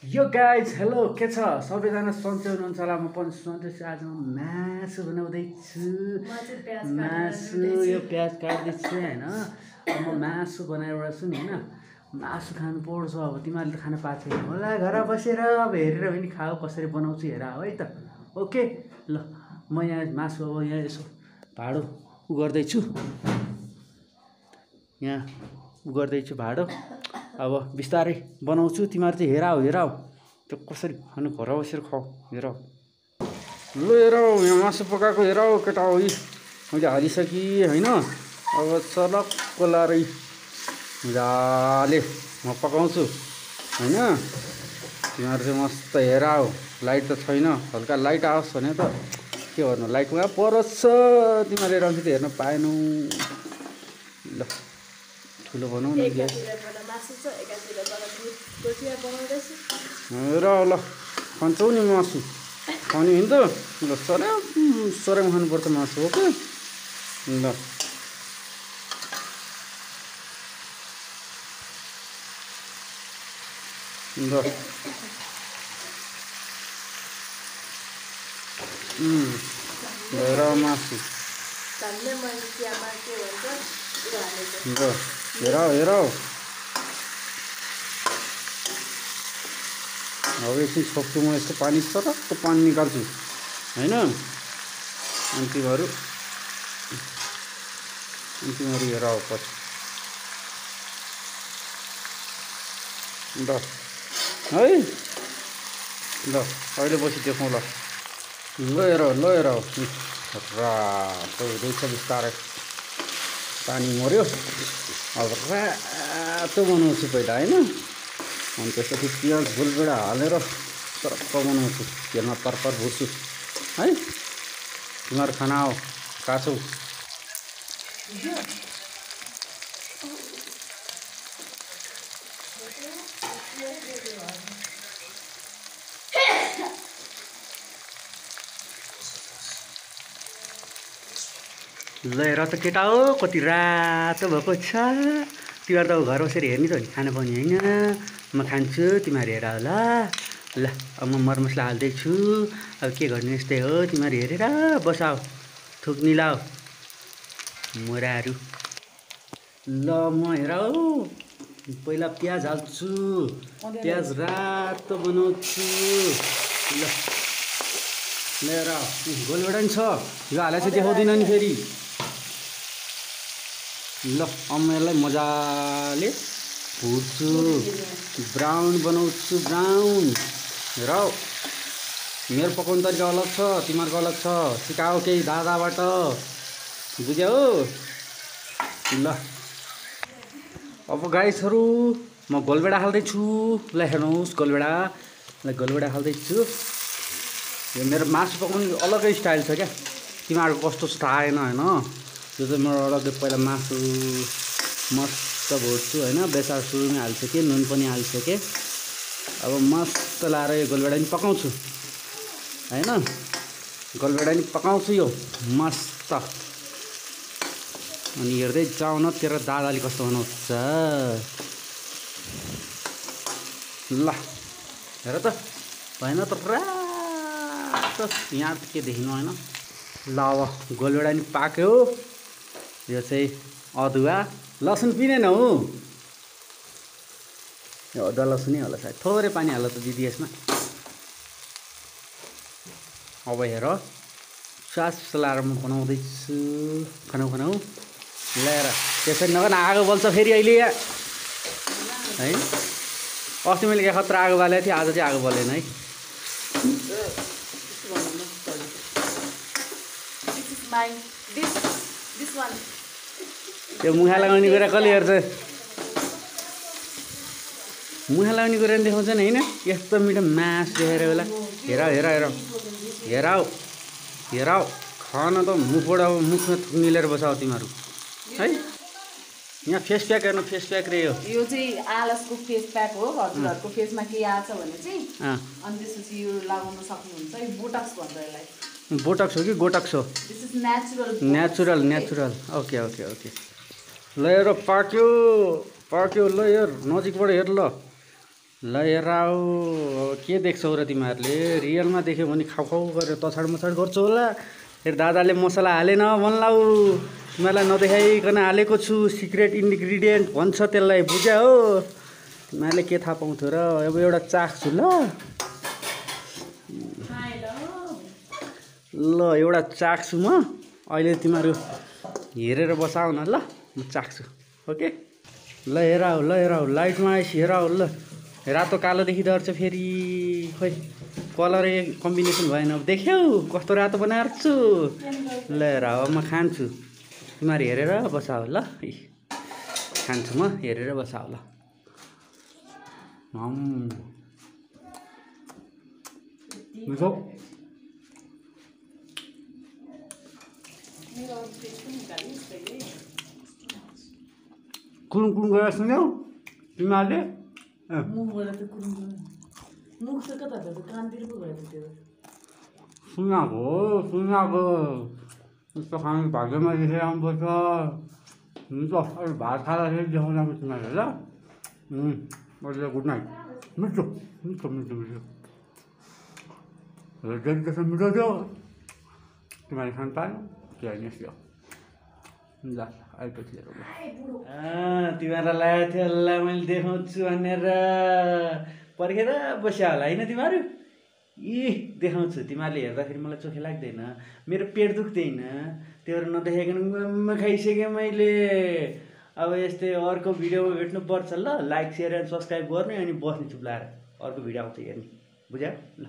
यो guys hello के छ सबैजना सन्चै हुनुहुन्छ होला। म पनि सन्चै छु। आज म मासु बनाउँदैछु। मासु यो प्याज काट्दैछु होइन। अब म मासु बनाएर छु नि होइन। मासु खानु पर्छ। अब तिमीहरूले त खान पाएको छैन होला। घर बसेर अब हेरेर पनि खाऊ कसरी बनाउँछु हेर है त। ओके ल म यहाँ मासु अब यहाँ यसो भाँडो गर्दैछु। यहाँ गर्दैछु भाँडो। अब बिस्तारै बनाउँछु। तिमीहरू चाहिँ हेराऊ त्यो कसरी खानु घर बसेर खाऊ हेराऊ। ल हेराऊ यहाँ मासु पकाएको हेराऊ केटा हो। मैले हालिसकेँ होइन। अब चलक्क लारै मजाले म पकाउँछु होइन। तिमीहरू चाहिँ मस्त हेराऊ। लाइट त छैन। हल्का लाइट आओस् भने त के गर्नु। लाइटमा परछ तिमीहरूले रङ्गी त हेर्न पाएनौ। ल ठुलो बनाऊ न ग्यास। र ल खान्छौ नि मासु खाने होइन त। ल सराम खानुपर्छ मासु ओके। ल ल हेर मासु हेराऊ। अब एकछिन छोप्छु म यसको पानी सरक्क पानी निकाल्छु होइन। अनि तिमीहरू हेराऊ पछि। ल है ल अहिले पछि देखाउँ ल। ल हेराऊ रातो हुँदैछ बिस्तारै। पानी मऱ्यो। अब रातो बनाउँछु पहिला होइन। अनि त्यसपछि पियाज गोलभेडा हालेर सरक्क बनाउँछु। तेलमा तरतर भुट्छु है। तिमीहरू खाना हो कहाँ छौ। ल हेर त केटा हो कति रातो भएको छ। तिमीहरू त अब घर बसेर हेर्ने त हो नि खाना पाउने होइन। म खान्छु तिमीहरू हेर ल। ल अब म मरमसला हाल्दैछु। अब के गर्ने यस्तै हो। तिमीहरू हेरेर बसाऊ थुक्नी लाऊ मोराहरू। ल म हेराऊ पहिला प्याज हाल्छु। प्याज रातो बनाउँछु। ल हेर गोलभेडा नि छ। यो हालेर चाहिँ देखाउँदिन नि फेरि। ल अब म यसलाई मजाले भुट्छु। ब्राउन बनाउँछु ब्राउन। हेर मेरो पकाउने तरिका अलग छ तिमीहरूको अलग छ। सिकाऊ केही दादाबाट बुझ्यौ। ल अब गाइसहरू म गोलभेडा हाल्दैछु। ल हेर्नुहोस् गोलभेडा हाल्दैछु। यो मेरो मासु पकाउने अलग्गै स्टाइल छ क्या। तिमीहरूको कस्तो छ थाहा आएन होइन। यो चाहिँ मेरो अलग्गै पहिला मासु मस्त भुट्छु होइन। बेसार सुरुमै हालिसकेँ नुन पनि हालिसकेँ। अब मस्त लाएर यो गोलभेडा नि पकाउँछु होइन। गोलभेडा नि पकाउँछु यो मस्त। अनि हेर्दै जाऊ न तेरो दादाले कस्तो बनाउँछ। ल हेर त भएन त रातो यहाँ त के देखिनु होइन। ल अब गोलभेडा नि पाक्यो। यो चाहिँ अदुवा लसुन पिनेन हौ। यो अदुवा लसुनै होला सायद। थोरै पानी हाल त दिदी यसमा। अब हेर सास लाएर म बनाउँदैछु। खानाउ ल हेर त्यसरी नगर्न आगो बल्छ फेरि अहिले है। अस्ति मैले क्या खतरा आगो बालेको थिएँ। आज चाहिँ आगो बलेन है। त्यो मुखा लगाउने कुरा कसले हेर्छ। मुखा लगाउने कुरा नि देखाउँछ नि होइन। यस्तो मिठो मासु देखेर बेला हेराऊ खान त मुखबाट मुखमा मिलेर बसाऊ तिमीहरू है। यहाँ फेस प्याक हेर्नु फेस प्याक रे यो चाहिँ आलसको फेस प्याक हो। हजुरहरूको फेसमा के आछ भने चाहिँ अनि त्यसपछि यो लगाउन सक्नुहुन्छ। यो बोटक्स भन्छ यसलाई। बोटक्स हो कि गोटक्स हो। This is natural. ओके ल हेर पाक्यो ल हेर नजिकबाट हेर ल। ल हेर आऊ के देख्छौ र तिमीहरूले रियलमा देख्यो भने खाउ खाउ गरेर तछाड मछाड गर्छौ होला। फेरि दादाले मसला हालेन भन्लाउ तिमीहरूलाई नदेखाइकन हालेको छु सिक्रेट इन्ग्रिडियन्ट भन्छ त्यसलाई बुझ्या हो। तिमीहरूले के थाहा पाउँथ्यो र अब एउटा चाख्छु ल ल एउटा चाख्छु म अहिले तिमीहरू हेरेर बसाउ न ल म चाख्छु ओके। ल हेर आऊ लाइटमा आएपछि हेर आऊ ल रातो कालोदेखि डर्छ फेरि खोइ कलर कम्बिनेसन भएन अब देख्यौ कस्तो रातो बनाएर छु। ल हेर अब म खान्छु तिमीहरू हेरेर बसाऊ ल खान्छु म हेरेर बसाऊ ल। मिठो कुरुङ कुरुङ गरेर सुन्यौ तिमीहरूले मुखबाट त कुरुङ मुख त कता भयो कानतिर पो गयो त्यो सुनाको यस्तो खानु भाग्यमा लेखेर आउनुपर्छ हुन्छ अहिले भात खाँदाखेरि देखाउनु आएको तिमीहरूले ल अहिले गुड नाइट मिठो मिठो मिठो मिठो डेडिकेसन मिठो थियो तिमीहरूले खानु पाएन के होइन यस्तो ल आएपछि तिमीहरूलाई लागेको थियो ल मैले देखाउँछु भनेर पर्खेर बस्यो होला होइन तिमीहरू देखाउँछु तिमीहरूले हेर्दाखेरि मलाई चोखै लाग्दैन मेरो पेट दुख्दैन त्योहरू नदेखाइकन खाइसकेँ मैले। अब यस्तै अर्को भिडियोमा भेट्नुपर्छ ल लाइक सेयर एन्ड सब्सक्राइब गर्ने अनि बस्ने चुप लाएर अर्को भिडियो आउँछ हेर्ने बुझ्यौ ल।